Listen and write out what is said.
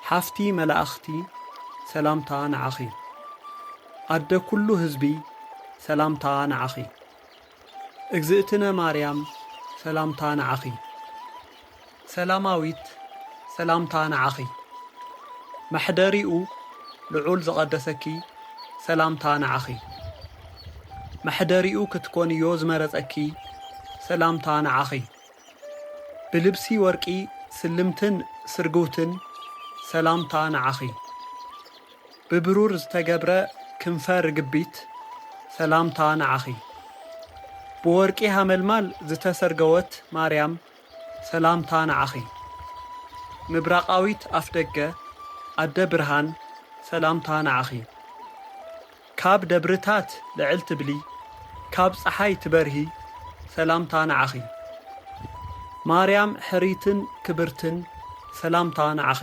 ሓፍቲ መላእኽቲ ሰላምታ ንዓኺ። ኣደ ኩሉ ህዝቢ ሰላምታ ንዓኺ። እግዝእትነ ማርያም ሰላምታ ንዓኺ። ሰላማዊት ሰላምታ ንዓኺ። መሕደሪኡ ልዑል ዝቐደሰኪ ሰላምታ ንዓኺ። መሕደሪኡ ክትኮንዮ ዝመረጸኪ ሰላምታ ንዓኺ። ብልብሲ ወርቂ ስልምትን ስርግውትን ሰላምታ ንዓኺ። ብብሩር ዝተገብረ ክንፈ ርግቢት ሰላምታ ንዓኺ። ብወርቂ ሃመልማል ዝተሰርገወት ማርያም ሰላምታ ንዓኺ። ምብራቓዊት ኣፍደገ ኣደ ብርሃን ሰላምታ ንዓኺ። ካብ ደብርታት ልዕል ትብሊ፣ ካብ ጸሓይ ትበርሂ ሰላምታ ንዓኺ። ማርያም ሕሪትን ክብርትን ሰላምታ ንዓኺ።